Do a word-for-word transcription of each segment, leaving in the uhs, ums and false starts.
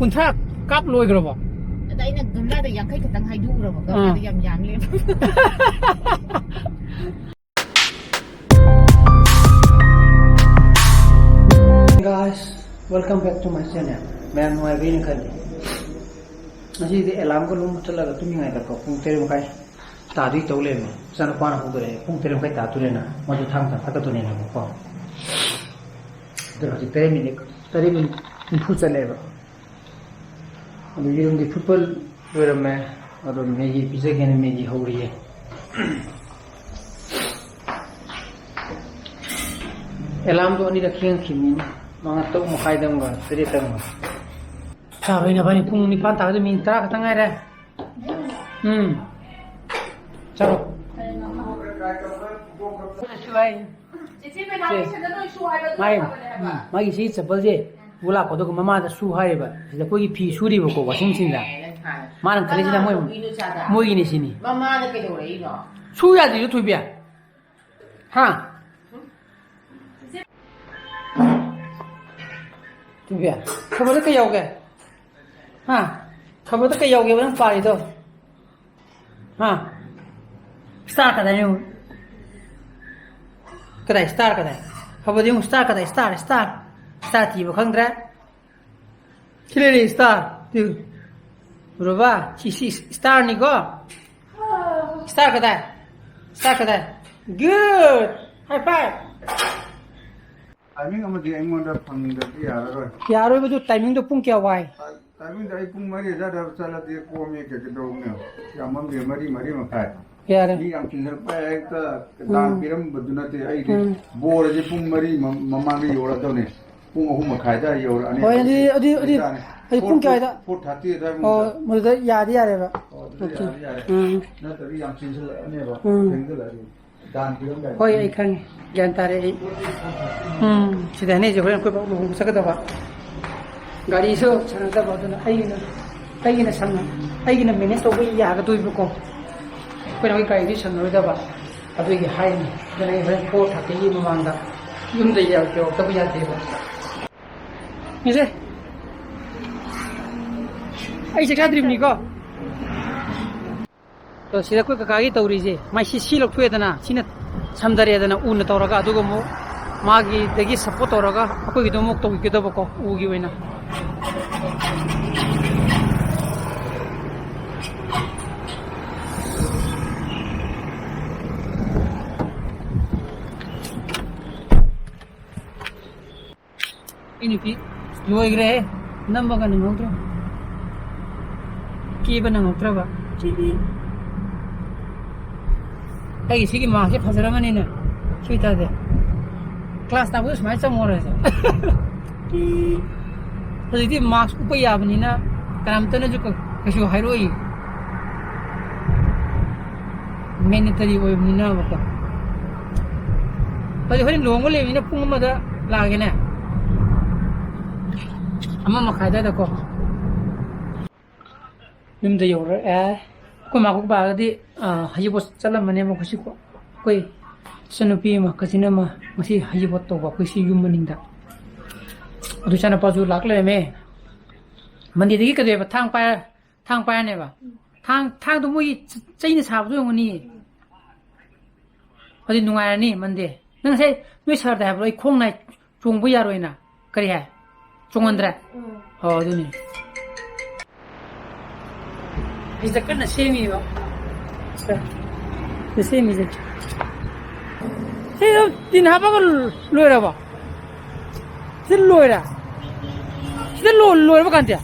ꯀꯨꯟꯊ꯭ꯔꯥ ꯀꯥꯞ ꯂꯣꯏꯈ꯭ꯔꯕꯣ? ꯑꯗ ꯑꯩꯅ ꯒꯝꯂꯥꯗ ꯌꯥꯡꯈꯩ ꯈꯛꯇꯪ ꯍꯥꯏꯗꯣꯛꯎꯔꯕ, ꯑꯥ꯫ ꯒꯝꯂꯥꯗ ꯌꯥꯝ ꯌꯥꯝ ꯂꯩꯔꯝꯃꯦ꯫ Guys, welcome back to my channel. ꯃꯌꯥꯝ ꯅꯨꯡꯉꯥꯏꯕꯤꯅ ꯈꯜꯂꯤ꯫ ꯉꯁꯤꯗꯤ ꯑꯦꯂꯥꯝꯒ ꯂꯣꯏ ꯃꯨꯠꯊꯠꯂꯒ ꯇꯨꯝꯃꯤꯉꯩꯗꯀꯣ, ꯄꯨꯡ ꯇꯔꯦꯠ ꯃꯈꯥꯏ ꯇꯥꯗꯣꯏ ꯇꯧ ꯂꯩꯔꯝꯃꯦ꯫ ꯏꯆꯥꯅꯨꯄꯥꯅ ꯍꯧꯗꯣꯔꯛꯑꯦ, ꯄꯨꯡ ꯇꯔꯦꯠ ꯃꯈꯥꯏ ꯇꯥꯗꯣꯔꯦꯅ꯫ ꯃꯣꯏꯁꯨ ꯊꯥꯡ ꯇꯥ ꯊꯛꯀꯗꯣꯏꯅꯦꯕꯀꯣ꯫ ꯑꯗꯨ ꯍꯧꯖꯤꯛ ꯇꯔꯦꯠ ꯃꯤꯅꯤꯠ, ꯇꯔꯦꯠ ꯃꯤꯅꯤꯠ ꯅꯤꯐꯨ ꯆꯠꯂꯦꯕ꯫ ꯑꯗꯨ ꯌꯦꯔꯨꯝꯗꯤ ꯐꯨꯠꯄ ꯂꯣꯏꯔꯝꯃꯦ꯫ ꯑꯗꯣ ꯃꯦꯒꯤ ꯄꯤꯖꯒꯦꯅ ꯃꯦꯒꯤ ꯍꯧꯔꯤꯌꯦ꯫ ꯑꯦꯂꯥꯝꯗꯣ ꯑꯅꯤꯔꯛ ꯈꯤꯡꯉꯛꯈꯤꯕꯅꯤꯅꯦ꯫ ꯃꯉꯥ, ꯇꯔꯨꯛ ꯃꯈꯥꯏꯗ ꯑꯃꯒ ꯇꯔꯦꯠꯇ ꯑꯃꯒ꯫ ꯁꯥꯔꯣꯏ ꯅꯕꯥꯅꯤ, ꯄꯨꯡ ꯅꯤꯄꯥꯟ ꯇꯥꯕꯗ ꯃꯤꯅꯤꯠ ꯇꯔꯥ ꯈꯛꯇ ꯉꯥꯏꯔꯦ꯫ ꯎꯝ꯫ ꯆꯠꯂꯣ꯫ ꯁꯨ ꯍꯥꯏ꯫ ꯆꯦꯆꯦ, ꯃꯦꯗꯥꯝꯒꯤ ꯁꯦ꯫ ꯁꯦꯟꯗꯜ ꯂꯣꯏ ꯁꯨ ꯍꯥꯏꯕ, ꯑꯗꯨ ꯃꯥꯏ, ꯐꯕꯅꯦ ꯍꯥꯏꯕ꯫ ꯎꯝ, ꯃꯥꯒꯤ ꯁꯤ ꯆꯄꯜꯁꯦ ꯄꯨ ꯂꯥꯛꯄꯗꯨꯒ ꯃꯃꯥꯗ ꯁꯨ ꯍꯥꯏꯔꯦꯕ꯫ ꯁꯤꯗ ꯑꯩꯈꯣꯏꯒꯤ ꯐꯤ ꯁꯨꯔꯤꯕꯀꯣ, washing machineꯗ꯫ ꯃꯥꯅ ꯈꯜꯂꯤꯁꯤꯅ ꯃꯣꯏ, ꯃꯣꯏꯒꯤꯅ ꯆꯥꯗ꯫ ꯃꯣꯏꯒꯤꯅꯦ ꯁꯤꯅꯤ꯫ ꯃꯃꯥꯅ ꯀꯩꯗꯧꯔꯛꯏꯅꯣ? ꯁꯨ ꯌꯥꯗ꯭ꯔꯤꯗꯣ, ꯊꯣꯏꯕꯤ꯫ ꯍꯥ? ꯊꯣꯏꯕꯤ, ꯈꯕꯔꯗ ꯀꯩ ꯌꯥꯎꯒꯦ? ꯍꯥ? ꯈꯕꯔꯗ ꯀꯩ ꯌꯥꯎꯒꯦꯕ ꯅꯪ ꯄꯥꯔꯤꯗꯣ? ꯍꯥ? Star ꯀꯗꯥꯏ ꯌꯦꯡꯉꯨ? ꯀꯗꯥꯏ star ꯀꯗꯥꯏ? ꯈꯕꯔꯗ ꯌꯦꯡꯉꯨ, star ꯀꯗꯥꯏ? Star, star. Star ꯊꯤꯕ ꯈꯪꯗ꯭ꯔꯦ? ꯁꯤ ꯂꯩꯔꯦ, star. ꯇꯨ꯫ ꯎꯔꯕ? ꯁꯤ, ꯁꯤ starꯅꯤꯀꯣ? Star ꯀꯗꯥꯏ? Star ꯀꯗꯥꯏ? Good! High five! Timing ꯑꯃꯗꯤ ꯑꯩꯉꯣꯟꯗ ꯐꯪꯗꯕꯗꯤ ꯌꯥꯔꯔꯣꯏ꯫ ꯌꯥꯔꯣꯏꯕꯗꯨ, timingꯗꯣ ꯄꯨꯡ ꯀꯌꯥ ꯋꯥꯏ? Timingꯗ ꯑꯩ ꯄꯨꯡ ꯃꯔꯤ ꯑꯗꯨꯋꯥꯏꯗ ꯆꯠꯂꯗꯤ ꯀꯣꯝꯃꯦ, ꯀꯩꯗꯧꯅꯤ? ꯌꯥꯝꯃꯝꯗꯦ, ꯃꯔꯤ, ꯃꯔꯤ ꯃꯈꯥꯏ꯫ ꯌꯥꯔꯦ꯫ ꯃꯤ ꯌꯥꯝ ꯆꯤꯟꯖꯜꯂꯛꯄ ꯍꯦꯛꯇ ꯗꯥꯟ ꯎꯝ꯫ ꯄꯤꯔꯝꯕꯗꯨ ꯅꯠꯇꯦ꯫ ꯑꯩꯗꯤ ꯎꯝ꯫ ꯕꯣꯔꯁꯦ ꯄꯨꯡ ꯃꯔꯤ ꯃ-, ꯃꯃꯥꯡꯗ ꯌꯧꯔꯛꯑꯗꯧꯅꯦ꯫ ꯄꯨꯡ ꯑꯍꯨꯝ ꯃꯈꯥꯏ ꯑꯗꯨꯋꯥꯏ ꯌꯧꯔꯛꯑꯅꯤ꯫ ꯍꯣꯏ, ꯑꯗꯨꯗꯤ, ꯑꯗꯨꯗꯤ, ꯑꯗꯨꯗꯤ ꯂꯩꯇꯥꯔꯦ꯫ ꯑꯩ ꯄꯨꯡ ꯀꯌꯥꯗ? Four thirty ꯑꯗꯨꯋꯥꯏ ꯑꯣ, ꯃꯅꯨꯡꯗ꯫ ꯃꯗꯨꯗ ꯌꯥꯗꯤ ꯌꯥꯔꯦꯕ꯫ ꯑꯣ, ꯑꯗꯨꯗ ꯑꯣꯀꯦ꯫ ꯌꯥꯔꯗꯤ ꯌꯥꯔꯦ꯫ ꯎꯝ꯫ ꯅꯠꯇ꯭ꯔꯗꯤ ꯌꯥꯝ ꯆꯤꯟꯁꯤꯜꯂꯛꯑꯅꯦꯕ꯫ ꯎꯝ꯫ ꯊꯦꯡꯖꯤꯜꯂꯛꯑꯗꯤ꯫ ꯗꯥꯟ ꯄꯤꯔꯝꯗꯥꯏꯗ꯫ ꯍꯣꯏ, ꯑꯩ ꯈꯪꯉꯦ꯫ ꯒ꯭ꯌꯥꯟ ꯇꯥꯔꯦ ꯑꯩ꯫ ꯎꯝ, ꯁꯤꯗ ꯍꯥꯏꯅꯩꯁꯦ ꯍꯣꯔꯦꯟ ꯑꯩꯈꯣꯏ ꯕꯥ ꯂꯨꯍꯣꯡꯕ ꯆꯠꯀꯗꯕ꯫ ꯒꯥꯔꯤꯁꯨ ꯁꯪꯅꯗꯕ, ꯑꯗꯨꯅ ꯑꯩꯒꯤꯅ, ꯑꯩꯒꯤꯅ ꯁꯪꯅ, ꯑꯩꯒꯤꯅ manage ꯇꯧꯕ ꯌꯥꯒꯗꯣꯏꯕꯀꯣ꯫ ꯑꯩꯈꯣꯏꯅ ꯍꯧꯖꯤꯛ ꯒꯥꯔꯤꯗꯤ ꯁꯪꯅꯔꯣꯏꯗꯕ꯫ ꯑꯗꯨꯒꯤ ꯍꯥꯏꯅꯤ꯫ ꯑꯗꯨꯅ ꯑꯩ ꯍꯣꯔꯦꯟ four thirtyꯒꯤ ꯃꯃꯥꯡꯗ ꯌꯨꯝꯗ ꯌꯧꯔꯛꯇꯕ ꯌꯥꯗꯦꯕ꯫ ꯏꯁꯦ꯫ ꯑꯩ ꯆꯥꯛ ꯆꯥꯗ꯭ꯔꯤꯕꯅꯤꯀꯣ꯫ ꯑꯗꯣ ꯁꯤꯗ ꯑꯩꯈꯣꯏ ꯀꯀꯥꯒꯤ ꯇꯧꯔꯤꯁꯦ, ꯃꯥꯏ ꯁꯤ, ꯁꯤ ꯂꯧꯊꯣꯛꯑꯦꯗꯅ, ꯁꯤꯅ ꯁꯝꯊꯔꯦꯗꯅ ꯎꯅ ꯇꯧꯔꯒ, ꯑꯗꯨꯒ ꯑꯃꯨꯛ ꯃꯥꯒꯤꯗꯒꯤ ꯁꯞꯄꯣꯔꯠ ꯇꯧꯔꯒ ꯑꯩꯈꯣꯏꯒꯤꯗꯣ ꯑꯃꯨꯛ ꯇꯧꯕꯤꯒꯗꯕꯀꯣ, ꯎꯒꯤ ꯑꯣꯏꯅ꯫ ꯑꯩ ꯅꯨꯄꯤ ꯂꯣꯏꯈ꯭ꯔꯦꯍꯦ, ꯅꯝꯕꯒ ꯅꯪꯍꯧꯗ꯭ꯔꯦ꯫ ꯀꯦꯕ ꯅꯪꯍꯧꯗ꯭ꯔꯕ꯫ ꯁꯤꯗꯤ ꯑꯩꯒꯤ ꯁꯤꯒꯤ ꯃꯥꯔꯛꯁꯦ ꯐꯖꯔꯝꯃꯅꯤꯅꯦ꯫ ꯁꯤ ꯑꯣꯏꯇꯥꯔꯗꯤ ꯀ꯭ꯂꯥꯁ ꯇꯥꯛꯄꯗ ꯁꯨꯃꯥꯏꯅ ꯆꯪꯉꯨꯔꯁꯦ꯫ ꯍꯧꯖꯤꯛꯇꯤ ꯃꯥꯔꯛꯁ ꯎꯞꯄ ꯌꯥꯕꯅꯤꯅ ꯀꯅꯥꯝꯇꯅꯁꯨ ꯀ-, ꯀꯩꯁꯨ ꯍꯥꯏꯔꯛꯑꯣꯏ꯫ ꯃꯦꯟꯗꯦꯇꯔꯤ ꯑꯣꯏꯕꯅꯤꯅꯕꯀꯣ꯫ ꯑꯗꯨꯗꯤ ꯍꯣꯔꯦꯟ ꯂꯨꯍꯣꯡꯕ ꯂꯩꯕꯅꯤꯅ ꯄꯨꯡ ꯑꯃꯗ ꯂꯥꯛꯑꯒꯦꯅꯦ꯫ ꯑꯃ ꯃꯈꯥꯏ ꯑꯗꯨꯋꯥꯏꯗꯀꯣ꯫ ꯌꯨꯝꯗ ꯌꯧꯔꯛꯑꯦ꯫ ꯑꯩꯈꯣꯏ ꯃꯥ, ꯑꯩꯈꯣꯏ ꯕꯥꯒꯗꯤ, ꯑ, ꯍꯩꯖꯤꯡꯄꯣꯠ ꯆꯠꯂꯝꯕꯅꯦꯕ꯫ ꯑꯩꯈꯣꯏ ꯁꯤ ꯀꯣ-, ꯑꯩꯈꯣꯏ ꯏꯆꯟꯅꯨꯄꯤ ꯑꯃ, ꯀꯖꯤꯟ ꯑꯃ ꯉꯁꯤ ꯍꯩꯖꯤꯡꯄꯣꯠ ꯇꯧꯕ ꯑꯩꯈꯣꯏ ꯁꯤ ꯌꯨꯝ ꯃꯅꯤꯡꯗ꯫ ꯑꯗꯨ ꯏꯆꯥꯅꯨꯄꯥꯁꯨ ꯂꯥꯛ ꯂꯩꯔꯝꯃꯦ꯫ ꯃꯟꯗꯦꯗꯒꯤ ꯀꯩꯗꯧꯋꯦꯕ? ꯊꯥꯡ ꯄꯥꯏꯔ ꯊꯥꯡ ꯄꯥꯏꯔꯅꯦꯕ꯫ ꯊꯥꯡ, ꯊꯥꯡꯗꯣ ꯃꯣꯏꯒꯤ ꯆ-, ꯆꯩꯅ ꯁꯥꯕꯗꯣ ꯑꯣꯏꯔꯝꯒꯅꯤꯌꯦ꯫ ꯑꯗꯨꯗꯤ ꯅꯨꯡꯉꯥꯏꯔꯅꯤ ꯃꯟꯗꯦ꯫ ꯅꯪ ꯉꯁꯥꯏ ꯅꯣꯏ ꯁꯥꯔꯗ ꯍꯥꯏꯕ꯭ꯔꯣ, ꯑꯩ ꯈꯣꯡ ꯅꯥꯏ, ꯆꯣꯡꯕ ꯌꯥꯔꯣꯏꯅ? ꯀꯔꯤ ꯍꯥꯏ? ꯆꯣꯡꯍꯟꯗ꯭ꯔꯦ? ꯎꯝ꯫ ꯑꯣ, ꯑꯗꯨꯅꯤ꯫ ꯁꯤꯗ ꯀꯟꯅ ꯁꯦꯝꯃꯤꯕ꯫ ꯁꯤꯗ ꯁꯦꯝꯃꯤꯁꯦ꯫ ꯁꯤ ꯇꯤꯟ ꯍꯥꯞꯄꯒ ꯂꯣꯏꯔꯕꯣ? ꯁꯤ ꯂꯣꯏꯔꯦ? ꯁꯤꯗ ꯂꯣ-, ꯂꯣꯏꯔꯕ ꯀꯥꯟꯇꯦ?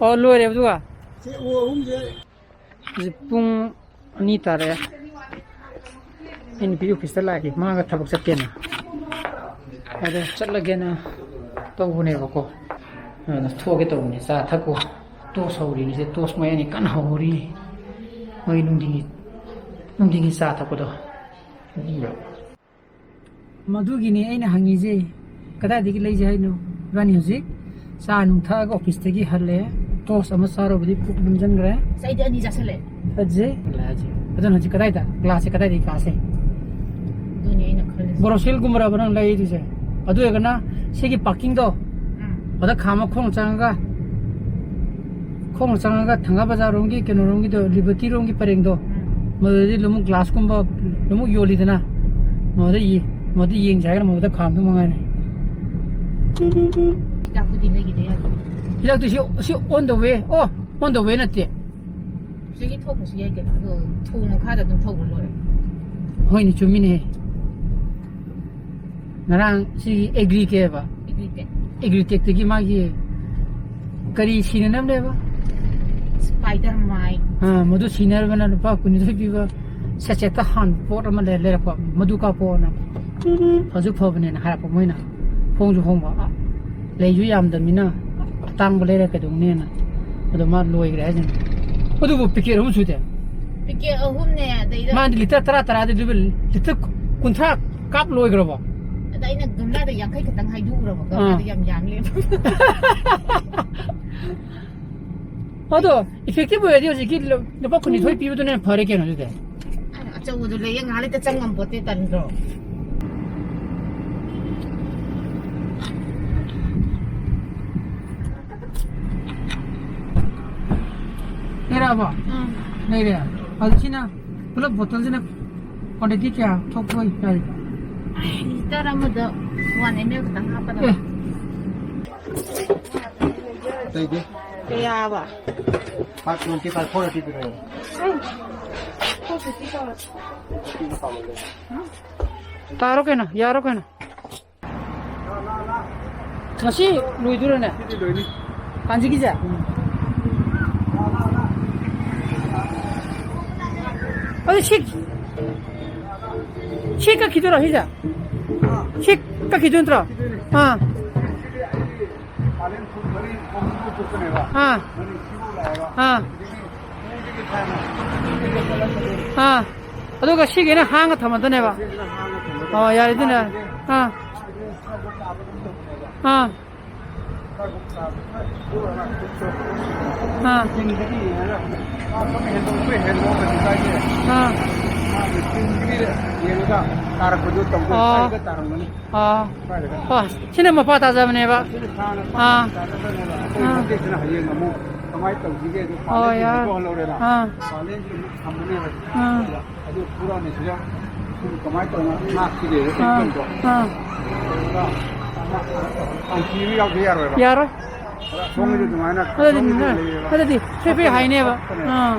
ꯑꯣ, ꯂꯣꯏꯔꯦꯕ ꯑꯗꯨꯒ? ꯁꯤ ꯎ ꯑꯍꯨꯝꯁꯦ꯫ ꯍꯧꯖꯤꯛ ꯄꯨꯡ ꯑꯅꯤ ꯇꯥꯔꯦ꯫ ꯑꯩ ꯅꯨꯄꯤ ꯑꯣꯐꯤꯁꯇ ꯂꯥꯛꯏ, ꯃꯥꯒ ꯊꯕꯛ ꯆꯠꯀꯦꯅ꯫ ꯑꯗꯣ ꯆꯠꯂꯒꯦꯅ ꯇꯧꯕꯅꯦꯕꯀꯣ꯫ ꯑꯗꯨꯅ ꯊꯣꯛꯑꯒꯦ ꯇꯧꯕꯅꯦ꯫ ꯆꯥ ꯊꯛꯀꯣ꯫ ꯇꯣꯁ ꯍꯧꯔꯤꯅꯤ꯫ ꯁꯦ ꯇꯣꯁ ꯃꯣꯏ ꯑꯅꯤ ꯀꯟꯅ ꯍꯧꯔꯤ꯫ ꯃꯣꯏ ꯅꯨꯡꯊꯤꯟꯒꯤ, ꯅꯨꯡꯊꯤꯟꯒꯤ ꯆꯥ ꯊꯛꯄꯗꯣ꯫ ꯃꯗꯨꯒꯤꯅꯤ ꯑꯩꯅ ꯍꯪꯉꯤꯁꯦ, ꯀꯗꯥꯏꯗꯒꯤ ꯂꯩꯁꯦ ꯍꯥꯏꯅꯣ? ꯏꯕꯥꯅꯤ ꯍꯧꯖꯤꯛ ꯆꯥ ꯅꯨꯡ ꯊꯛꯑꯒ ꯑꯣꯐꯤꯁꯇꯒꯤ ꯍꯜꯂꯦ, ꯇꯣꯁ ꯑꯃ ꯆꯥꯔꯨꯕꯗꯤ ꯄꯨꯛ ꯂꯨꯝꯁꯤꯟꯈ꯭ꯔꯦ꯫ ꯑꯁ, ꯑꯩꯗꯤ ꯑꯅꯤ ꯆꯥꯁꯜꯂꯦ꯫ ꯐꯠꯖꯩ꯫ ꯂꯥꯛꯑꯁꯤ꯫ ꯑꯗꯨꯅ ꯍꯧꯖꯤꯛ ꯀꯗꯥꯏꯗ? ꯀ꯭ꯂꯥꯁꯁꯦ ꯀꯗꯥꯏꯗꯒꯤ ꯀ꯭ꯂꯥꯁꯁꯦ? ꯑꯗꯨꯅꯤ ꯑꯩꯅ ꯈꯜꯂꯤꯁꯦ꯫ ꯕꯣꯔꯣꯁꯤꯜꯒꯨꯝꯕꯔꯕ ꯅꯪ ꯂꯩꯗꯣꯏꯁꯦ? ꯑꯗꯨ ꯑꯣꯏꯔꯒꯅ ꯁꯤꯒꯤ ꯄꯥꯔꯀꯤꯡꯗꯣ, ꯎꯝ꯫ ꯑꯗ ꯈꯥꯝꯃ ꯈꯣꯡ ꯆꯪꯉꯒ ꯈꯣꯡꯅ ꯆꯪꯉꯒ ꯊꯪꯒꯥ ꯕꯖꯥꯔ ꯔꯣꯝꯒꯤ, ꯀꯩꯅꯣꯔꯣꯝꯒꯤꯗꯣ, ꯂꯤꯕꯔꯇꯤ ꯔꯣꯝꯒꯤ ꯄꯔꯦꯡꯗꯣ, ꯎꯝ꯫ ꯃꯗꯨꯗꯗꯤ ꯂꯨꯃꯨꯛ ꯒ꯭ꯂꯥꯁꯀꯨꯝꯕ ꯂꯨꯃꯨꯛ ꯌꯣꯜꯂꯤꯗꯅ, ꯃꯗꯨꯗ ꯌꯦ-, ꯃꯗꯨ ꯌꯦꯡꯁꯦ ꯍꯥꯏꯔꯒꯅ ꯃꯗꯨꯗ ꯈꯥꯝꯗꯧ ꯃꯉꯥꯏꯔꯦ꯫ ꯍꯤꯗꯥꯛꯇꯨꯗꯤ ꯂꯩꯈꯤꯗ ꯌꯥꯗꯦ꯫ ꯍꯤꯗꯥꯛꯇꯨ ꯁꯤ, ꯁꯤ on the way꯫ ꯑꯣ, on the way ꯅꯠꯇꯦ꯫ ꯁꯤꯒꯤ ꯊꯣꯛꯄꯁꯨ ꯌꯥꯏ ꯀꯩꯅꯣ꯫ ꯑꯗꯣ ꯊꯣꯡ ꯃꯈꯥꯗ ꯑꯗꯨꯝ ꯊꯧꯕ ꯂꯣꯏꯔꯦ꯫ ꯍꯣꯏꯅꯦ, ꯆꯨꯝꯃꯤꯅꯦ꯫ ꯉꯔꯥꯡ ꯁꯤꯒꯤ ꯑꯦꯒ꯭ꯔꯤ ꯀꯩ ꯍꯥꯏꯕ? ꯑꯦꯒ꯭ꯔꯤꯇꯦꯛ꯫ ꯑꯦꯒ꯭ꯔꯤꯇꯦꯛꯇꯒꯤ ꯃꯥꯒꯤ ꯀꯔꯤ ꯁꯤꯅꯅꯕꯅꯦꯕ? Spider might. ꯑꯥ, ꯃꯗꯨ ꯁꯤꯅꯅꯕꯅ ꯂꯨꯄꯥ ꯀꯨꯟꯅꯤꯊꯣꯏ ꯄꯤꯕ ꯁꯦꯆꯦꯠꯇ ꯍꯥꯟꯕ ꯄꯣꯠ ꯑꯃ ꯂꯩ-, ꯂꯩꯔꯛꯄ꯫ ꯃꯗꯨ ꯀꯥꯞꯄꯛꯑꯣꯅ꯫ ꯐꯁꯨ ꯐꯕꯅꯦꯅ ꯍꯥꯏꯔꯛꯄ ꯃꯣꯏꯅ꯫ ꯍꯣꯡꯁꯨ ꯍꯣꯡꯕ꯫ ꯂꯩꯁꯨ ꯌꯥꯝꯗꯕꯅꯤꯅ ꯑꯇꯥꯡꯕ ꯂꯩꯔ ꯀꯩꯗꯧꯅꯦꯅ꯫ ꯑꯗꯣ ꯃꯥ ꯂꯣꯏꯈ꯭ꯔꯦ ꯍꯥꯏꯁꯤꯅꯤ꯫ ꯑꯗꯨꯕꯨ ꯄꯤꯀꯦꯠ ꯑꯍꯨꯝ ꯁꯨꯗꯦ꯫ ꯄꯤꯀꯦꯠ ꯑꯍꯨꯝꯅꯦ, ꯑꯗꯩꯗ ꯃꯥꯗꯤ ꯂꯤꯇꯔ ꯇꯔꯥ ꯇꯔꯥꯗꯤ ꯑꯗꯨꯕꯨ ꯂꯤꯇꯔ ꯀꯨꯟꯊ꯭ꯔꯥ ꯀꯥꯞ ꯂꯣꯏꯈ꯭ꯔꯕꯣ? ꯑꯗ ꯑꯩꯅ ꯒꯝꯂꯥꯗ ꯌꯥꯡꯈꯩ ꯈꯛꯇꯪ ꯍꯥꯏꯗꯣꯛꯎꯔꯕ, ꯑꯥ꯫ ꯒꯝꯂꯥꯗ ꯌꯥꯝ ꯌꯥꯝ ꯂꯩꯔꯝꯃꯦ꯫ ꯑꯗꯣ effective ꯑꯣꯏꯔꯗꯤ ꯍꯧꯖꯤꯛꯀꯤ ꯂꯨꯄꯥ ꯀꯨꯟꯅꯤꯊꯣꯏ ꯄꯤꯕꯗꯨꯅ ꯍꯦꯟꯅ ꯐꯔꯦ ꯀꯩꯅꯣ ꯑꯗꯨꯗꯤ꯫ ꯑꯆꯧꯕꯗꯣ ꯂꯩꯌꯦ, ꯉꯥꯏꯍꯥꯛ ꯂꯩꯇ ꯆꯪ ꯉꯝꯄꯣꯠꯇꯦ, ꯇꯟꯗ꯭ꯔꯣ? ꯂꯩꯔꯛꯑꯕꯣ? ꯎꯝ꯫ ꯂꯩꯔꯦ꯫ ꯑꯗꯨ ꯁꯤꯅ ꯄꯨꯂꯞ ꯕꯣꯇꯜꯁꯤꯅ quantity ꯀꯌꯥ ꯊꯣꯛꯄ ꯑꯣꯏ ꯌꯥꯔꯤꯕ? ꯂꯤꯇꯔ ꯑꯃꯗ one M L ꯈꯛꯇꯪ ꯍꯥꯞꯀꯗꯕ꯫ ꯑꯦ꯫ ꯑꯇꯩꯗꯤ? ꯀꯌꯥꯕ? Five twenty five, four eighty ꯄꯤꯔꯛꯑꯣ꯫ ꯇꯥꯔꯣ ꯀꯩꯅꯣ, ꯌꯥꯔꯣ ꯀꯩꯅꯣ꯫ ꯉꯁꯤ ꯂꯣꯏꯗꯣꯏꯔꯣꯅꯦ? ꯁꯤꯗꯤ ꯂꯣꯏꯅꯤ꯫ ꯀꯥꯟꯖꯤꯒꯤꯁꯦ? ꯎꯝ꯫ ꯑꯗꯨ ꯁꯤ, ꯁꯤ ꯀꯛꯈꯤꯗꯣꯏꯔꯣ ꯁꯤꯁꯦ? ꯁꯤ ꯀꯛꯈꯤꯗꯣꯏ ꯅꯠꯇ꯭ꯔꯣ? ꯁꯤꯗꯣꯏꯅꯤ꯫ ꯑꯥ꯫ ꯁꯤꯗꯤ ꯑꯩ ꯄꯥꯂꯦꯟ ꯐꯨꯠ ꯃꯔꯤ ꯐꯥꯎꯕ ꯆꯠꯀꯅꯦꯕ꯫ ꯑꯥ꯫ ꯃꯔꯤ ꯁꯤꯐꯥꯎ ꯂꯥꯛꯑꯦꯕ꯫ ꯑꯥ꯫ ꯁꯤꯗꯒꯤ ꯄꯨꯡꯗꯒꯤ ꯊꯥꯏꯅ꯫ ꯑꯥ꯫ ꯑꯗꯨꯒ ꯁꯤꯒꯤꯅ ꯍꯥꯡꯉ ꯊꯝꯃꯗꯣꯏꯅꯦꯕ꯫ ꯁꯤꯁꯤꯅ ꯍꯥꯡꯉ ꯊꯝꯃꯗꯣꯏꯅꯦ꯫ ꯑꯣ, ꯌꯥꯔꯦ ꯑꯗꯨꯅ꯫ ꯑꯥ꯫ ꯑꯥ꯫ ꯑꯥ꯫ ꯑꯥ꯫ ꯑꯣ꯫ ꯑꯣ꯫ ꯁꯤꯅ ꯃꯄꯥ ꯇꯥꯖꯕꯅꯦꯕ꯫ ꯑꯥ꯫ ꯑꯥ꯫ ꯀꯃꯥꯏꯅ ꯇꯧꯁꯤꯒꯦ? ꯑꯗꯨ ꯑꯣ, ꯄꯥꯂꯦꯟꯁꯤ ꯌꯥꯔꯦ꯫ ꯂꯧꯊꯣꯛꯍꯜꯍꯧꯔꯦꯅ꯫ ꯑꯥ꯫ ꯄꯥꯂꯦꯟꯁꯤ ꯑꯃꯨꯛ ꯊꯝꯕꯅꯦꯕ꯫ ꯑꯥ꯫ ꯑꯗꯨ ꯄꯨꯔꯥꯅꯤ ꯁꯤꯗ꯫ ꯁꯤꯕꯨ ꯀꯃꯥꯏꯅ ꯇꯧꯅ ꯉꯥꯛꯁꯤꯒꯦ? ꯑꯥ, ꯑꯥ꯫ ꯄꯥꯟꯊꯤꯕ ꯌꯥꯎꯗ ꯌꯥꯔꯣꯏꯕ꯫ ꯌꯥꯔꯣꯏ꯫ ꯁꯣꯝꯒꯤꯗꯤ ꯑꯗꯨꯃꯥꯏꯅ ꯑꯗꯨꯗꯤ, ꯁꯣꯝꯒꯤꯗꯤ ꯂꯩꯌꯦꯕ꯫ ꯑꯗꯨꯗꯤ ꯐꯦ ꯐꯦ ꯍꯥꯏꯅꯦꯕ꯫ ꯑꯥ꯫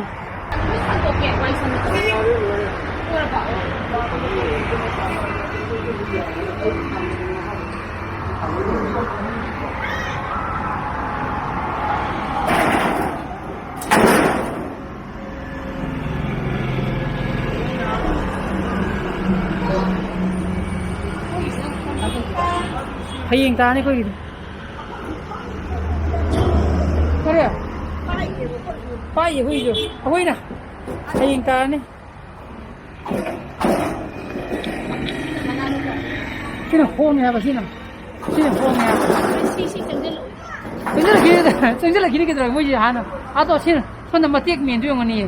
ꯍꯌꯦꯡ ꯇꯥꯅꯤ ꯑꯩꯈꯣꯏꯒꯤꯗꯤ꯫ ꯀꯔꯤ? ꯄꯥꯏꯌꯦ ꯍꯨꯏꯁꯨ꯫ ꯑꯩꯈꯣꯏꯅ ꯍꯌꯦꯡ ꯇꯥꯔꯅꯤ꯫ ꯁꯤꯅ ꯍꯣꯡꯉꯦ ꯍꯥꯏꯕ, ꯁꯤꯅ꯫ ꯁꯤꯅ ꯍꯣꯡꯉꯦ ꯍꯥꯏꯕ꯫ ꯁꯤ, ꯁꯤ ꯆꯪꯁꯤꯜꯂꯛꯑꯣ꯫ ꯆꯪꯁꯤꯜꯂꯛꯈꯤꯅꯤ, ꯆꯪꯁꯤꯜꯂꯛꯈꯤꯅꯤ ꯀꯩꯗꯧꯔꯒꯦ? ꯃꯣꯏꯁꯦ ꯍꯥꯟꯅ ꯑꯥꯗꯣ ꯁꯤꯅ ꯁꯣꯝꯗ ꯃꯇꯦꯛ ꯃꯦꯟꯗꯣꯏ ꯑꯣꯏꯔꯝꯒꯅꯤꯌꯦ꯫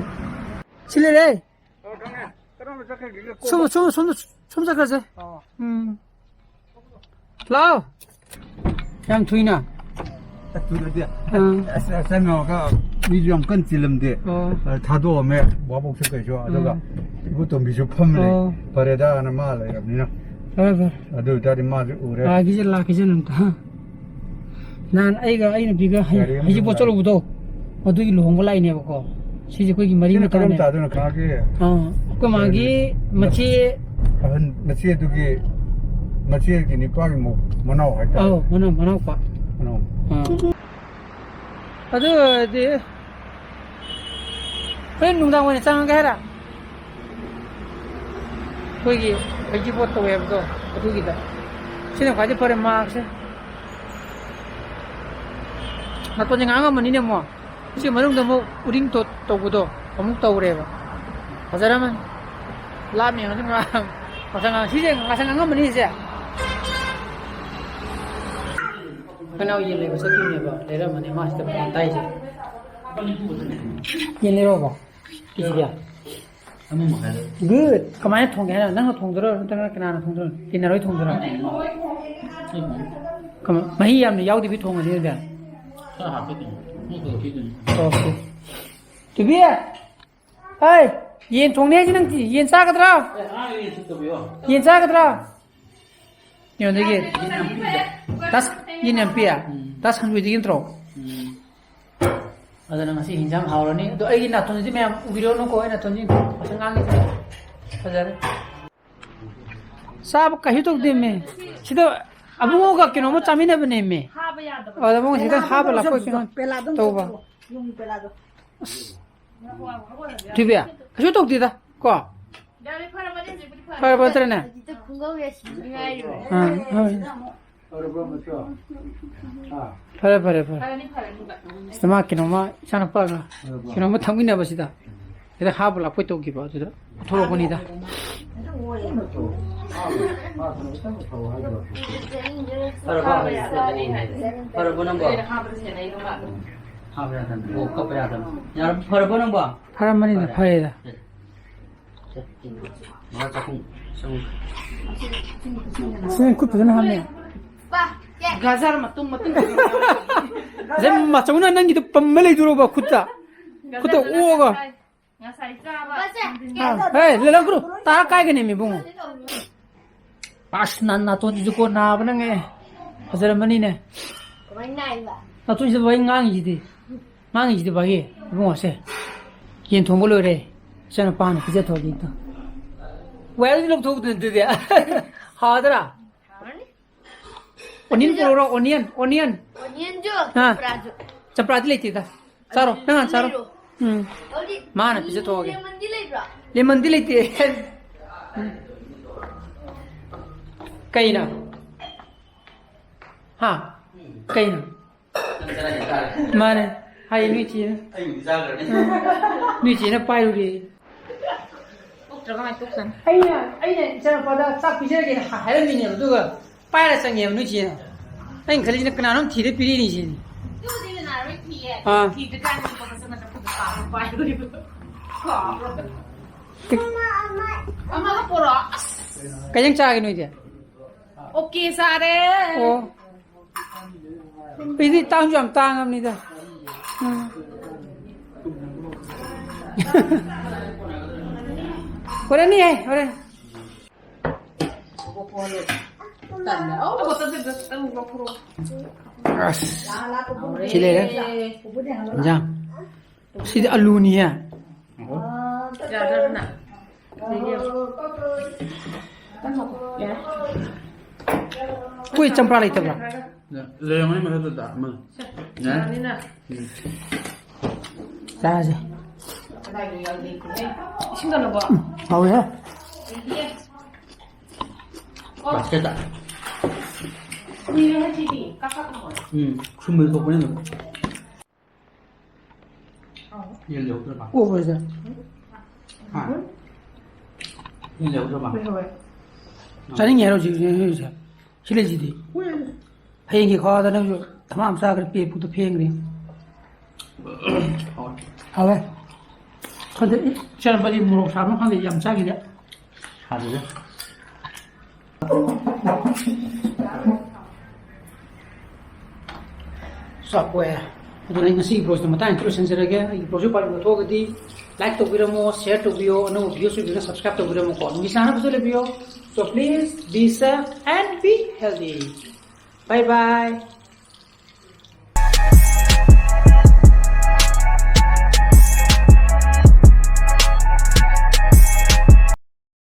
ꯁꯤ ꯂꯩꯔꯦ꯫ ꯑꯣ, ꯈꯪꯉꯦ꯫ ꯀꯔꯣꯝꯗ ꯆꯠꯈ꯭ꯔꯒꯦ? ꯁꯨꯝ, ꯁꯨꯝ, ꯁꯨꯝ, ꯁꯨꯝ ꯆꯠꯈ꯭ꯔꯁꯦ꯫ ꯑꯣ꯫ ꯎꯝ꯫ ꯂꯥꯛꯑꯣ꯫ ꯌꯥꯝ ꯊꯨꯏꯅ꯫ ꯊꯨꯅꯗꯤ꯫ ꯑꯥ꯫ ꯑꯁ, ꯑꯁ, ꯆꯪꯉꯒ ꯃꯤꯁꯨ ꯌꯥꯝ ꯀꯟꯅ ꯆꯤꯜꯂꯝꯗꯦ꯫ ꯑꯣ꯫ ꯑ, ꯊꯥꯗꯣꯛꯑꯝꯃꯦ ꯋꯥꯕꯣꯛꯁꯨ ꯀꯩꯁꯨ꯫ ꯑꯗꯨꯒ ꯎꯝ꯫ ꯏꯕꯣꯇꯣꯝꯕꯤꯁꯨ ꯐꯝ ꯂꯩ꯫ ꯑꯣ꯫ ꯐꯔꯦꯗꯥꯅ ꯃꯥ ꯂꯩꯔꯕꯅꯤꯅ꯫ ꯐꯔꯦ, ꯐꯔꯦ꯫ ꯑꯗꯨ ꯑꯣꯏꯇꯥꯔꯗꯤ ꯃꯥꯁꯨ ꯎꯔꯦ꯫ ꯂꯥꯛꯈꯤꯁꯦ, ꯂꯥꯛꯈꯤꯁꯦ ꯑꯝꯇ, ꯍꯥ? ꯅꯍꯥꯟ ꯑꯩꯒ ꯑꯩ ꯅꯨꯄꯤꯒ ꯍꯩ-, ꯒꯥꯔꯤ ꯑꯃꯁꯨ ꯍꯩꯖꯤꯡꯄꯣꯠ ꯂꯥꯛꯑꯦ꯫ ꯆꯠꯂꯨꯕꯗꯣ, ꯑꯗꯨꯒꯤ ꯂꯨꯍꯣꯡꯕ ꯂꯥꯛꯏꯅꯦꯕꯀꯣ꯫ ꯁꯤꯁꯦ ꯑꯩꯈꯣꯏꯒꯤ ꯃꯔꯤ ꯁꯤꯅ ꯀꯔꯝ ꯃꯇꯥꯅꯦ꯫ ꯇꯥꯗꯣꯏꯅꯣ? ꯃꯥꯒꯤ ꯑꯥ, ꯑꯩꯈꯣꯏ ꯃꯥꯒꯤ ꯃꯆꯦ꯫ ꯑꯍꯟ ꯃꯆꯦꯗꯨꯒꯤ, ꯃꯆꯦꯒꯤ ꯅꯤꯄꯥꯒꯤ ꯃꯧ-, ꯃꯅꯥꯎ ꯍꯥꯏꯇꯥꯔꯦ꯫ ꯑꯧ, ꯃꯅꯥꯎ, ꯃꯅꯥꯎꯄꯥ꯫ ꯃꯅꯥꯎ꯫ ꯑꯥ꯫ ꯑꯗꯨ ꯑꯣꯏꯔꯗꯤ ꯍꯣꯔꯦꯟ ꯅꯨꯡꯗꯥꯡ ꯑꯣꯏꯅ ꯆꯪꯉꯒꯦ ꯍꯥꯏꯔ? ꯑꯩꯈꯣꯏꯒꯤ ꯍꯩꯖꯤꯡꯄꯣꯠ ꯇꯧꯋꯦ ꯍꯥꯏꯕꯗꯣ, ꯑꯗꯨꯒꯤꯗ꯫ ꯁꯤꯅ ꯈ꯭ꯋꯥꯏꯗꯩ ꯐꯔꯦ, ꯃꯥꯔꯛꯁꯦ꯫ ꯅꯥꯇꯣꯟꯁꯦ ꯉꯥꯡꯉꯝꯃꯅꯤꯅꯦ ꯑꯃꯨꯛ꯫ ꯁꯤ ꯃꯅꯨꯡꯗ ꯑꯃꯨꯛ ꯎꯔꯤꯡ ꯇꯣ-, ꯇꯧꯕꯗꯣ ꯑꯃꯨꯛ ꯇꯧꯔꯦꯕ꯫ ꯐꯖꯔꯝꯃꯅꯤ꯫ ꯂꯥꯞꯅ ꯌꯦꯡꯉꯁꯨ ꯉꯥꯡ-, ꯉꯁꯥꯏ ꯉꯥꯡ-, ꯁꯤꯁꯦ ꯉꯁꯥꯏ ꯉꯥꯡꯉꯝꯃꯅꯤ ꯁꯤꯁꯦ꯫ ꯑꯩꯈꯣꯏ ꯅꯥꯎ ꯌꯦꯟ ꯂꯩꯕ ꯆꯠꯇꯣꯏꯅꯦꯕ, ꯂꯩꯔꯝꯃꯅꯤ ꯃꯥ ꯁꯤꯗ ꯐꯣꯟ ꯇꯥꯏꯁꯦ꯫ ꯌꯦꯟ ꯂꯩꯔꯛꯑꯕꯣ? ꯀꯦꯖꯤ ꯀꯌꯥ? ꯑꯃ ꯃꯈꯥꯏꯗ꯫ Good. ꯀꯃꯥꯏꯅ ꯊꯣꯡꯒꯦ ꯍꯥꯏꯅꯣ? ꯅꯪꯅ ꯊꯣꯡꯗꯣꯏꯔꯣ ꯅꯠꯇ꯭ꯔꯒ ꯀꯅꯥꯅ ꯊꯣꯡꯗꯣꯏꯅꯣ? ꯇꯤꯟꯅꯔꯣꯏ ꯊꯣꯡꯗꯣꯏꯔꯣ? ꯀꯃꯥꯏ-, ꯃꯍꯤ ꯌꯥꯝꯅ ꯌꯥꯎꯗꯕꯤ ꯊꯣꯡꯉꯁꯤ ꯑꯗꯨꯗꯤ꯫ ꯈꯔ ꯍꯥꯞꯀꯦ ꯇꯧꯅꯤ꯫ ꯃꯤ ꯈꯔ ꯄꯤꯗꯣꯏꯅꯤ꯫ ꯑꯣꯀꯦ꯫ ꯇꯨꯕꯤ! ꯍꯩ! ꯌꯦꯟ ꯊꯣꯡꯅꯤ ꯍꯥꯏꯁꯤ ꯅꯪ ꯌꯦꯟ ꯆꯥꯒꯗ꯭ꯔꯥ? ꯑꯦ, ꯑꯉꯥꯡꯒꯤ ꯌꯦꯟ ꯁꯨꯞ ꯇꯧꯕꯤꯌꯣ꯫ ꯌꯦꯟ ꯆꯥꯒꯗ꯭ꯔꯥ? ꯌꯦꯟꯗꯒꯤ꯫ ꯌꯦꯟ ꯌꯥꯝ ꯄꯤꯛꯏꯗ꯫ ꯇꯥꯁ-, ꯌꯦꯟ ꯌꯥꯝ ꯄꯤꯛꯑꯦ? ꯎꯝ꯫ ꯇꯥꯁ ꯍꯪꯒꯣꯏꯗꯒꯤ ꯅꯠꯇ꯭ꯔꯣ? ꯎꯝ꯫ ꯑꯗꯨꯅ ꯉꯁꯤ ꯍꯤꯟꯖꯥꯡ ꯍꯥꯎꯔꯅꯤ꯫ ꯑꯗꯣ ꯑꯩꯒꯤ ꯅꯥꯇꯣꯟꯁꯤꯗꯤ ꯃꯌꯥꯝ ꯎꯕꯤꯔꯣꯅꯨꯀꯣ, ꯑꯩ ꯅꯥꯇꯣꯟꯁꯤ ꯉꯁꯪ ꯉꯥꯡꯉꯤꯁꯦ꯫ ꯐꯖꯔꯦ꯫ ꯆꯥꯕ ꯀꯩꯁꯨ ꯇꯧꯗꯦꯃꯦ꯫ ꯁꯤꯗ ꯑꯕꯨꯡꯉꯣꯒ ꯀꯩꯅꯣꯝꯃ ꯆꯥꯃꯤꯟꯅꯕꯅꯦꯃꯦ꯫ ꯍꯥꯕ ꯌꯥꯗꯕ꯫ ꯑꯗ ꯑꯕꯨꯡꯉꯣ ꯁꯤꯗ ꯍꯥꯕ ꯂꯥꯛꯄ ꯀꯩꯅꯣ ꯄꯦꯂꯥꯗꯣ ꯑꯝꯇ ꯇꯧꯕ꯫ ꯄꯨꯊꯣꯛꯑꯣ꯫ ꯌꯨꯝꯒꯤ ꯄꯦꯂꯥꯗꯣ꯫ ꯑꯁ꯫ ꯊꯣꯏꯕꯤ, ꯀꯩꯁꯨ ꯇꯧꯗꯦꯗ ꯀꯣ꯫ ꯌꯥꯔꯦ, ꯐꯔꯕꯅꯦ, ꯍꯧꯖꯤꯛꯄꯨꯗꯤ ꯐꯔꯦ꯫ ꯐꯔꯕ ꯅꯠꯇ꯭ꯔꯅꯦ? ꯍꯧꯖꯤꯛꯇ ꯈꯨꯡꯒꯪ ꯌꯥꯁꯤꯟꯅꯤꯡꯉꯥꯏ ꯑꯣꯏꯔꯦ꯫ ꯑꯥ, ꯍꯣꯏ꯫ ꯐꯔꯦ, ꯐꯔꯦ, ꯐꯔꯦ꯫ ꯐꯔꯅꯤ, ꯐꯔꯅꯤꯕ꯫ ꯁꯤꯗ ꯃꯥ ꯀꯩꯅꯣꯝꯃ, ꯏꯆꯥꯅꯨꯄꯥꯒ ꯀꯩꯅꯣꯝꯃ ꯊꯛꯃꯤꯟꯅꯕꯁꯤꯗ ꯁꯤꯗ ꯍꯥꯞꯄ ꯂꯥꯛꯄꯩ ꯇꯧꯈꯤꯕ ꯑꯗꯨꯗ ꯄꯨꯊꯣꯔꯛꯄꯅꯤꯗ꯫ ꯐꯔꯕꯣ? ꯐꯔꯕꯣ ꯅꯪꯕꯣ? ꯍꯥꯞꯄ ꯌꯥꯗꯕꯅꯤ꯫ ꯑꯣ, ꯀꯞꯄ ꯌꯥꯗꯕꯅꯤ꯫ ꯌꯥꯔ-, ꯐꯔꯕꯣ ꯅꯪꯕꯣ? ꯐꯔꯝꯃꯅꯤꯗ, ꯐꯔꯦ꯫ ꯐꯔꯦꯗ꯫ ꯃꯉꯥ ꯆꯥꯛꯈꯨꯝ ꯆꯪꯉꯨ꯫ ꯁꯤ ꯅꯪ ꯈꯨꯠ ꯐꯖꯅ ꯍꯥꯝꯃꯦ꯫ ꯒꯖꯔ ꯃꯇꯨꯝ ꯃꯇꯨꯝ꯫ ꯁꯤ ꯃꯆꯧꯅ ꯅꯪꯒꯤꯗꯣ ꯄꯝꯃ ꯂꯩꯗꯣꯔꯕ ꯈꯨꯠꯇ? ꯈꯨꯠꯇ ꯒꯖꯔꯗꯨꯅ ꯑꯣꯛꯑꯒ꯫ ꯉꯁꯥꯏ, ꯉꯁꯥꯏ ꯆꯥꯕ꯫ ꯑꯥ, ꯍꯦ, ꯂꯩꯂꯪ ꯈꯨꯔꯨ꯫ ꯇꯥ ꯀꯥꯏꯒꯅꯤ ꯃꯤ ꯏꯕꯨꯡꯉꯣ꯫ ꯑꯁ, ꯅꯥ-, ꯅꯥꯇꯣꯟꯁꯤꯁꯨ ꯀꯣ ꯅꯥꯕꯅ ꯉꯦ꯫ ꯐꯖꯔꯝꯃꯅꯤꯅꯦ꯫ ꯀꯃꯥꯏꯅ ꯅꯥꯏꯕ? ꯅꯥꯇꯣꯟꯁꯤꯗ ꯋꯥꯍꯩ ꯉꯥꯡꯉꯤꯁꯤꯗꯤ꯫ ꯉꯥꯡꯉꯤꯁꯤꯗꯤ ꯚꯥꯒꯤ ꯏꯕꯨꯡꯉꯣꯁꯦ꯫ ꯌꯦꯟ ꯊꯣꯡꯕ ꯂꯣꯏꯔꯦ꯫ ꯏꯆꯥꯅꯨꯄꯥꯅ ꯄꯤꯖꯊꯣꯛꯑꯒꯦ ꯑꯝꯇ꯫ ꯋꯥꯏꯔꯨꯗꯤ ꯂꯧꯊꯣꯛꯎꯗꯅ ꯑꯗꯨꯗꯤ꯫ ꯍꯥꯎꯗ꯭ꯔꯥ? ꯍꯥꯎꯔꯅꯤ꯫ ꯑꯣꯅꯤꯌꯟ ꯄꯨꯔꯛꯎꯔꯣ? Onion, onion. ꯑꯣꯅꯤꯌꯟꯁꯨ, ꯑꯥ꯫ ꯆꯝꯄ꯭ꯔꯥꯁꯨ꯫ ꯆꯝꯄ꯭ꯔꯥꯗꯤ ꯂꯩꯇꯦꯗ꯫ ꯆꯥꯔꯣ, ꯅꯪ ꯍꯥꯟꯅ ꯆꯥꯔꯣ꯫ ꯂꯩꯔꯣ꯫ ꯎꯝ꯫ ꯑꯗꯨꯗꯤ ꯃꯥꯅ ꯄꯤꯖꯊꯣꯛꯑꯒꯦ꯫ ꯂꯦꯃꯟꯗꯤ ꯂꯩꯕ꯭ꯔꯥ? ꯂꯦꯃꯟꯗꯤ ꯂꯩꯇꯦ꯫ ꯎꯝ꯫ ꯀꯩꯅꯣ? ꯍꯥ? ꯀꯩꯅꯣ? ꯅꯪ ꯆꯔꯥ ꯍꯦꯟ ꯇꯥꯔꯦ꯫ ꯃꯥꯅꯦ꯫ ꯍꯥꯏꯌꯦ ꯅꯣꯏ ꯆꯦꯅ꯫ ꯑꯩꯕꯨꯗꯤ ꯆꯥꯈ꯭ꯔꯅꯤ꯫ ꯎꯝ꯫ ꯅꯣꯏ ꯆꯦꯅ ꯄꯥꯏꯔꯨꯔꯦ꯫ ꯇꯣꯛꯇ꯭ꯔꯒ ꯃꯥꯏ ꯇꯣꯛꯆꯅꯤ꯫ ꯑꯩꯅ, ꯑꯩꯅ ꯏꯆꯥꯅꯨꯄꯥꯗ ꯆꯥꯛ ꯄꯤꯖꯔꯒꯦꯅ ꯍꯥ-, ꯍꯥꯏꯔꯝꯃꯤꯅꯦꯕ, ꯑꯗꯨꯒ ꯄꯥꯏꯔ ꯆꯪꯉꯦꯕ ꯅꯣꯏ ꯆꯦꯅ꯫ ꯑꯩꯅ ꯈꯜꯂꯤꯁꯤꯅ ꯀꯅꯥꯅꯣꯝ ꯊꯤꯔ ꯄꯤꯔꯛꯏꯅꯤ ꯁꯤꯅꯤ꯫ ꯑꯗꯨꯕꯨꯗꯤ ꯅꯅꯥꯔꯣꯏ ꯊꯤꯌꯦ꯫ ꯑꯥ꯫ ꯊꯤꯗ꯭ꯔꯤꯀꯥꯟꯗ ꯃꯁꯛ ꯃꯁꯛ ꯃꯇꯝꯗ ꯄꯥꯏꯔꯨꯔꯦꯕ꯫ ꯀꯥꯎꯔꯦ꯫ ꯑꯃꯒ ꯄꯣꯔꯛꯑꯣ꯫ ꯑꯁ꯫ ꯀꯩ ꯏꯟꯖꯥꯡ ꯆꯥꯒꯦ ꯅꯣꯏꯗꯤ? ꯑꯣꯀꯦ ꯆꯥꯔꯦ꯫ ꯑꯣ꯫ ꯄꯤꯗꯤ ꯇꯥꯡꯁꯨ ꯌꯥꯝ ꯇꯥꯡꯉꯕꯅꯤꯗ꯫ ꯎꯝ꯫ ꯍꯣꯔꯦꯟꯅꯤ ꯍꯦ, ꯍꯣꯔꯦꯟ꯫ ꯑꯁ, ꯁꯤ ꯂꯩꯔꯦ꯫ ꯏꯟꯖꯥꯡ꯫ ꯁꯤꯗꯤ ꯑꯂꯨꯅꯤꯍꯦ꯫ ꯌꯥꯗ꯭ꯔꯕꯅ? ꯑꯩꯈꯣꯏ ꯆꯝꯄ꯭ꯔꯥ ꯂꯩꯇꯕ꯭ꯔꯥ? ꯂꯩꯔꯝꯒꯅꯤ ꯃꯊꯛꯇ ꯑꯃ꯫ ꯌꯥꯅꯤꯅ꯫ ꯎꯝ꯫ ꯆꯥꯁꯦ꯫ ꯏꯁꯤꯡ ꯀꯩꯅꯣꯕꯣ? ꯎꯝ, ꯍꯥꯎꯋꯦꯍꯦ꯫ ꯕꯥꯁꯀꯦꯠꯇ꯫ ꯀꯨꯏꯔꯦ ꯉꯁꯤꯗꯤ, ꯀꯥꯈꯠꯂꯣ꯫ ꯎꯝ, ꯁꯨꯝꯕꯗꯤ ꯊꯣꯛꯄꯅꯤ ꯑꯗꯨꯝ꯫ ꯌꯦꯟ ꯂꯩꯍꯧꯗ꯭ꯔꯕ? ꯑꯣꯛꯂꯣ ꯁꯤꯗ꯫ ꯍꯥ? ꯌꯦꯟ ꯂꯩꯍꯧꯗ꯭ꯔꯕ? ꯂꯩꯍꯧꯋꯦ꯫ ꯆꯥꯅꯤꯡꯉꯦ ꯍꯥꯏꯔꯣ ꯍꯧꯖꯤꯛ, ꯍꯧꯖꯤꯛ, ꯍꯧꯖꯤꯛ? ꯁꯤ ꯂꯩꯁꯤꯗꯤ꯫ ꯍꯣꯏ꯫ ꯍꯌꯦꯡꯒꯤ ꯈꯥꯎꯗ ꯅꯪꯁꯨ ꯊꯃꯥ ꯑꯃ ꯆꯥꯈ꯭ꯔꯦ, ꯄꯦꯛ ꯄꯨꯛꯇ ꯐꯦꯡꯈ꯭ꯔꯦ꯫ ꯍꯥꯎꯋꯦ꯫ ꯍꯥꯎꯋꯦ꯫ ꯈꯪꯗꯦ, ꯏ-, ꯏꯆꯥꯅꯨꯄꯥꯗꯤ ꯃꯣꯔꯣꯛ ꯁꯥꯕ ꯈꯪꯗꯦ, ꯌꯥꯝ ꯆꯥꯈꯤꯗꯦ꯫ ꯁꯥꯗꯦꯗ꯫ ꯆꯥꯛ ꯀꯣꯛꯑꯦ꯫ ꯑꯗꯨꯅ ꯑꯩ ꯉꯁꯤꯒꯤ vlogꯁꯤꯗ ꯃꯇꯥꯡ ꯑꯁꯤꯗ ꯂꯣꯏꯁꯤꯟꯖꯔꯒꯦ꯫ ꯑꯩꯒꯤ vlogꯁꯤ ꯄꯥꯝꯕꯤꯕ ꯊꯣꯛꯑꯒꯗꯤ like ꯇꯧꯕꯤꯔꯝꯃꯣ, share ꯇꯧꯕꯤꯌꯣ, ꯑꯅꯧꯕ videoꯁꯤꯡꯗꯨꯅ subscribe ꯇꯧꯕꯤꯔꯝꯃꯣꯀꯣ꯫ ꯅꯨꯃꯤꯠ ꯆꯥꯅꯕꯁꯨ ꯂꯩꯕꯤꯌꯣ꯫ So please be safe and be healthy. Bye bye.